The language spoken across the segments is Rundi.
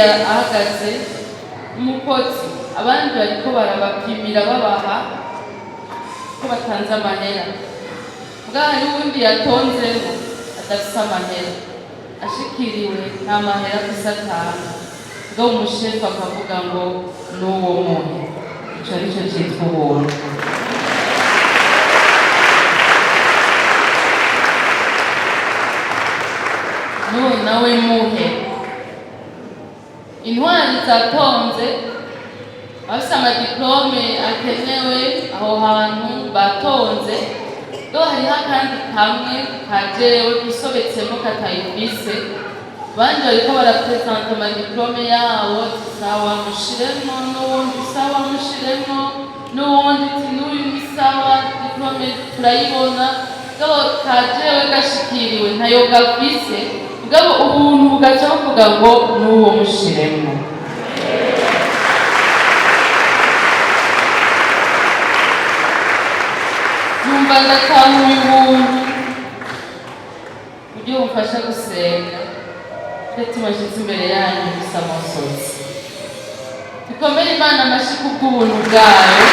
Ahagaze umukozi, abandi bariko barabapimira, babaha ko batanze amahera. Mbwa hari uwundi yatonzemo adafise amahera, ashikiriwe nta mahera afise atanga. Bwo umushefu akavuga ngo n'uwo muntu. Ico nico citwa ubuntu. N'uwo nawe muhe. Intwari zatonze, bafise amadiplôme akenewe aho hantu, batonze do. Hariho akandi kamwe kajewe kisobetsemo katayifise. Abandi bariko barapresenta amadiplôme yabo, ati sawa, mushiremwo n'uwundi, sawa, mushiremwo n'uwundi, ati n'uyu ni sawa, diplôme turayibona. Mugabo kajewe gashikiriwe ntayo gafise. Mugabo ubuntu bugaca buvuga ngo n'uwo mushiremwo. Numva ndatahuye ubuntu, uburyo bumfasha gusenga. Ndetse bashyize imbere yanyu gusa amosozi. Dukomere Imana amashyi kubw'ubuntu bwayo.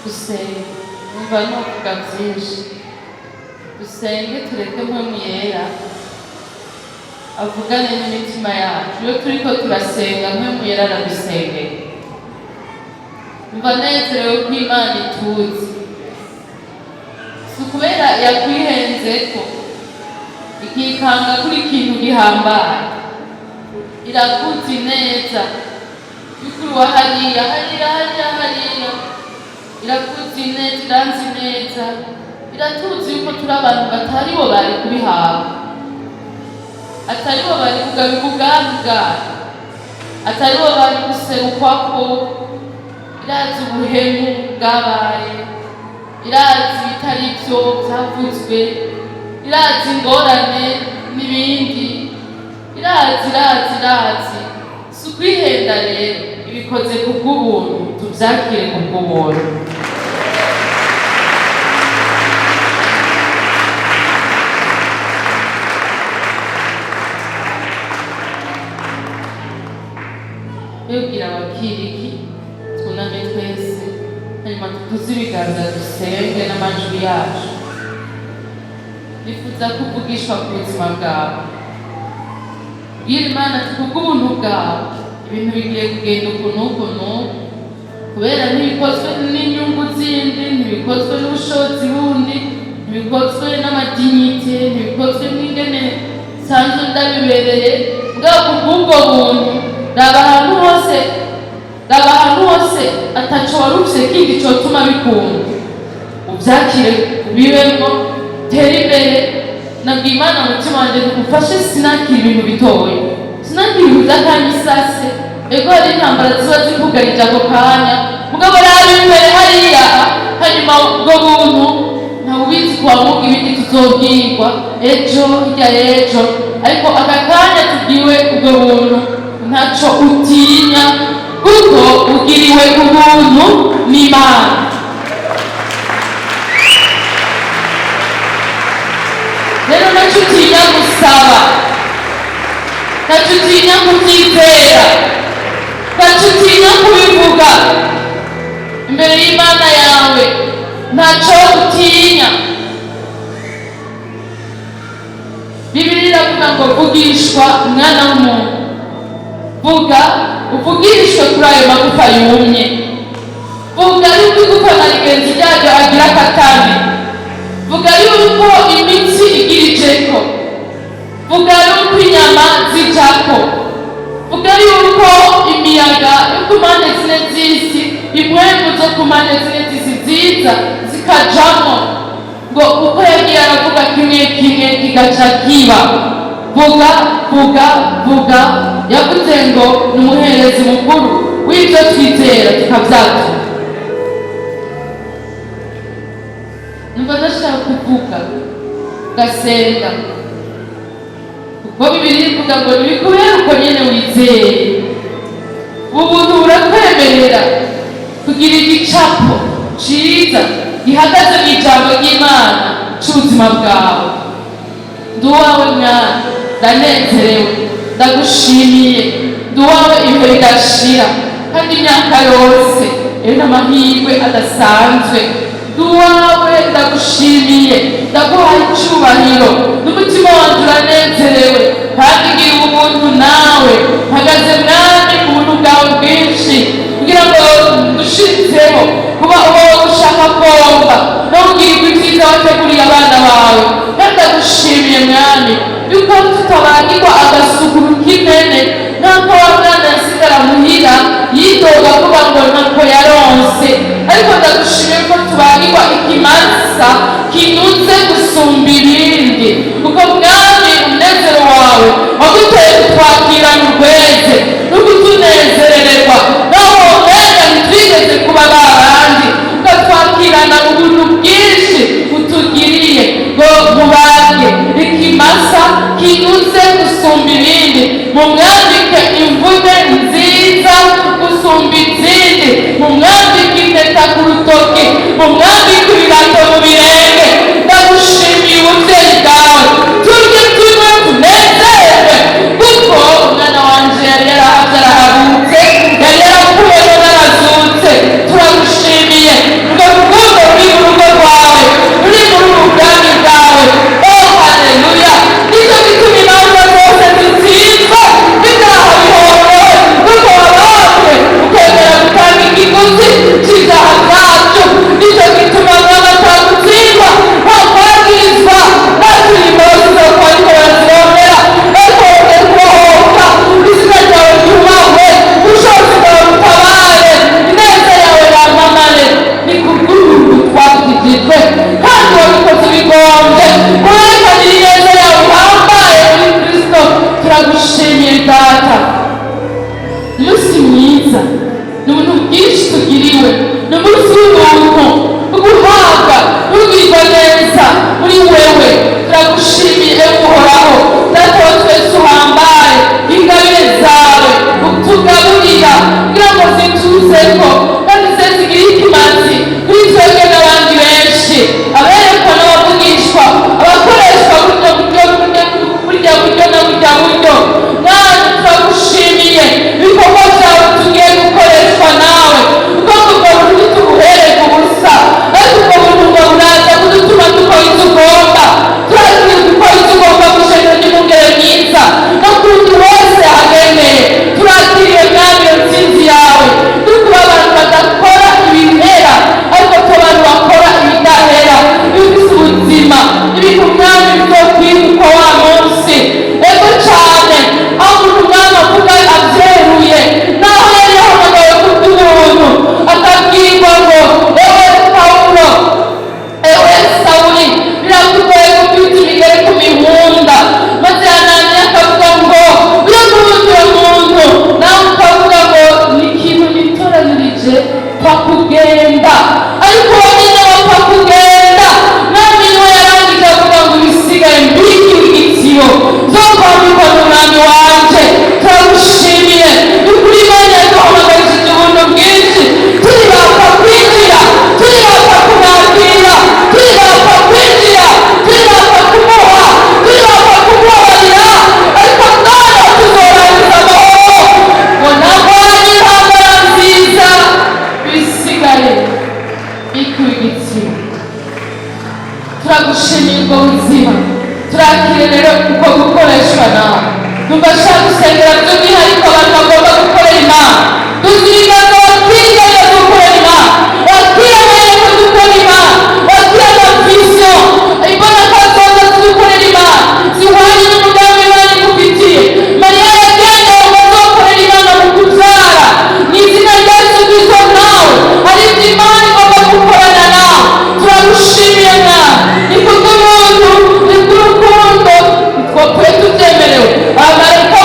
Dusenge. Numva nuvuga byinshi. Dusenge, tureke Mpwemu Yera avugane n'imitima yacu. Iyo turiko turasenga, Mpwemu Yera aradusengera. Mva nezerewe ko Imana ituzi. Si ukubera yakwihenzeko ikikanga kuri ikintu gihambaye, irakuzi neza y'ukuri wa hariya, hariya, hariya, hariya. Irakuzi neza, iranzi neza, iratuzi yuko turi abantu batari bo bari kubihabwa, atari bo bari kugabirwa ubwami bwayo, atari bo bari guserukwako. Irazi ubuhemu bwabaye, irazi ibitari byo byavuzwe, irazi ingorane n'ibindi, irazi, irazi, irazi. Si ukwihenda rero, ibikoze ku bw'ubuntu. Tubyakire ku bw'ubuntu. Wibwira abakiriki, twuname twese, hanyuma tuduze ibiganza, dusenge n'amajwi yacu. Nifuza kuvugishwa ku buzima bwawe. Bwira Imana ati kubw'ubuntu bwawe ibintu bigiye kugenda uku n'uku n'uku, kubera ntibikozwe n'inyungu zindi, ntibikozwe n'ubushobozi bundi, ntibikozwe n'amadignité, ntibikozwe n'ingene nsanzwe ndabibereye. Bwaba kubw'ubwo buntu. Raba ahantu hose, raba ahantu hose ataco wari ufise kindi cotuma bikunda, uvyakire, ubibemwo, tere imbere. Nabwiye Imana umutima wanje ugufashe. Sinakira ibintu bitoya, sinakira ibintu vy'akanya isase. Ego, hari intambara ziba zikugarije ako kanya, mugabo raba imbere hariya. Hanyuma ubwo buntu ntawubizi, kuwamuga ibindi tuzobwirwa ejo, hirya y'ejo, ariko aka kanya tubwiwe ubwo buntu. Ntaco utinya kuko ugiriwe ubuntu n'Imana. Rero ntacyo utinya gusaba, ntacyo utinya kubyizera, ntacyo utinya kubivuga imbere y'Imana yawe, ntacyo utinya. Bibiliya iravuga ngo vugishwa, umwana w'umuntu, vuga, uvugishwe kuri ayo magufa yumye, vuga yuko igufa na rigenzi ryaryo agira akatane, vuga yuko imitsi igira ijeko, vuga yuko inyama zijako, vuga yuko imiyaga yo ku mpande zine z'isi, impwemu zo ku mpande zine z'isi ziza zikajamo. Ngo uko yagiye aravuga, kimwe kimwe kigaca kiba. Vuga, vuga, vuga. Yavuze ngo ni umuherezi mukuru w'ibyo twizera tukabyatura. Numva ndashaka kuvuga, ugasenga, kuko Bibiliya ivuga ngo ntibikubere uko nyene wizeye. Ubuntu burakwemerera kugira igicapo ciza gihagaze mu ijambo ry'Imana c'ubuzima bwawe. Ndi uwawe, Mwana, ndanezerewe, ndagushimiye. Ndi uwawe ibihe bidashira kandi imyaka yose. Iyo ni amahirwe adasanzwe. Ndi uwawe, ndagushimiye, ndaguhaye icyubahiro n'umutima wanjye uranezerewe kandi ngira ubuntu nawe. Mpagaze, Mwami, mu buntu bwawe bwinshi kugira ngo ndushizeho kuba uwo ushaka komba no kugirirwa ibyiza wateguriye abana bawe. Kandi ndagushimiye, Mwami, yuko tutabagirwa agasuguru k'impene nk'uko wa mwana yasigara muhira yidoga avuga ngo ntako yaronse. Ariko ndagushimiye ko tubagirwa ikimasa kinuze gusumba ibindi, kuko, Mwami, umunezero wawe waguteye kutwakirana urweze no kutunezerererwa, naho womenga ntitwigeze kuba babandi, ukatwakirana ubuntu bwinshi utugiriye ngo mubage ikimasa kinuze gusumba ibindi, mumwambike imvune nziza gusumba izindi, mumwambike impeta ku rutoki, mumwambike ibirato mu birenge. Ndagushimiye ububyeyi bwawe. Turye, tunywe, tunezerwe, kuko umwana wanje yari yarahavye arahabutse, yari yarapfuye none arazutse. Turagushimiye urwo rukundo ruri mu rugo rwawe, ruri muri ubu bwami bwawe. Oh, haleluya! Nicyo gituma imanza zose zitsinzwe, n'ibyaha bihongowe, kuko wabambwe ukemera gutanga ikiguzi cy'ibyaha byacu. Nicyo gituma, Mwana, atagutsindwa, ntakwagirizwa. Natwe imbabazi zawe ariko barazirondera, ariko bongeye kubohoka. Izina ryawe ryubahwe, ubushobozi bwawe butabare, ineza yawe yamamare. Ni kubw'ubuntu twakijijwe, kandi wabikoze ubigombye kuberekanira ineza yawe ihambaye muri Kristo. Turagushimiye, Data. Umunsi mwiza ni ubuntu bwinshi tugiriwe, ni umunsi w'ubuntu bwo guhabwa n'ubwirwa neza muri wewe. Turagushimiye, Uhoraho Data wa twese uhambaye, ingabire zawe utugaburira kugira ngo zituzeko kandi ze zigire ikimazi kuri twebwe n'abandi benshi, aberekwa n'abavugishwa, abakoreshwa burya buryo, burya buryo na burya buryo. Mwana, turagushimiye ibikorwa byawe tugiye gukoreshwa nawe, kuko ubwo buntu ntitubuhererwa ubusa, ariko ubwo buntu ngo buraza kudutuma dukora icyo ugomba. Turagiye gukora icyo ugomba mu ishengero ry'umwungere mwiza no kundi wese ahagendeye. Turakiriye, Mwami, iyo ntsinzi yawe. Dukuba abantu badakora ibihera, ariko tuba abantu bakora ibidahera, ibifise ubuzima, ibintu, Mwami, bizokwibukwa wa munsi. Ego cyane, aho umuntu, Mwami, avuga avyeruye, naho yari yahamagawe kubw'ubuntu, akabwirwa ngo: "Ewe Pawulo, ewe Sawuli, birakugoye gukubita imigeri ku mihunda." Maze Ananiya akavuga ngo: "Uyo muntu, uyo muntu." Nawe ukavuga ngo: "Ni ikintu nitoranirije pfa kugenda." Ariko uwo nyine wapfa kugenda, Mwami, niwe yarangije avuga ngo: "Ibisigaye mbikiwe igitiyo zo kwambikwa n'Umwami wanje." Turagushimiye. Ni ukuri, Imana yaduhamagarishije ubuntu bwinshi. Turi bapfa kwinjira, turi bapfa kumwakira, turi bapfa kwinjira, turi bapfa kumuha, turi bapfa kumubabarira, ariko none tuzorangiza amahoro ngo narwanye intambara nziza, bisigaye bikuwe igitsina. Turagushimiye ubwo buzima. Turakire rero uko gukoreshwa nawe. Numva ashaka gusengera by'umwihariko abantu bagomba gukorera Imana. Tuziriganza bakiganya gukorera Imana, bakiyemeye ko dukora Imana, bakira na vision imbona ko azoza tudukorera Imana zihwanye n'umugambi Imana igufitiye. Mariya yagendeye ngo azokorera Imana mu kubyara. Mu izina rya Yesu Kristo, nawe hari ibyo Imana igomba gukorana nawe. Turagushimiye, Mwana. Ni kubw'ubuntu, ni bw'urukundo, twapfuye tubyemerewe. Abamarayika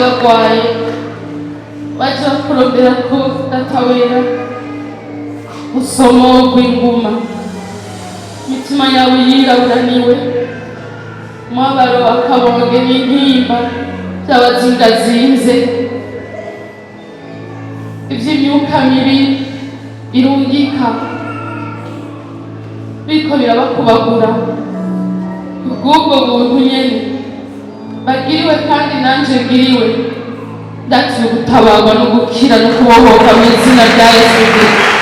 Bagwaye baje bakurondera ko Data wera usomogwa inguma, imitima yawe yiraburaniwe, umubabaro, akabonge n'intimba byabazingazinze, iby'imyuka mibi irungika biriko birabakubagura. Kubw'ubwo buntu nyene bagiriwe kandi nanje ngiriwe, ndakira gutabarwa no gukira no kubohoka mu izina rya Yesu Kristo.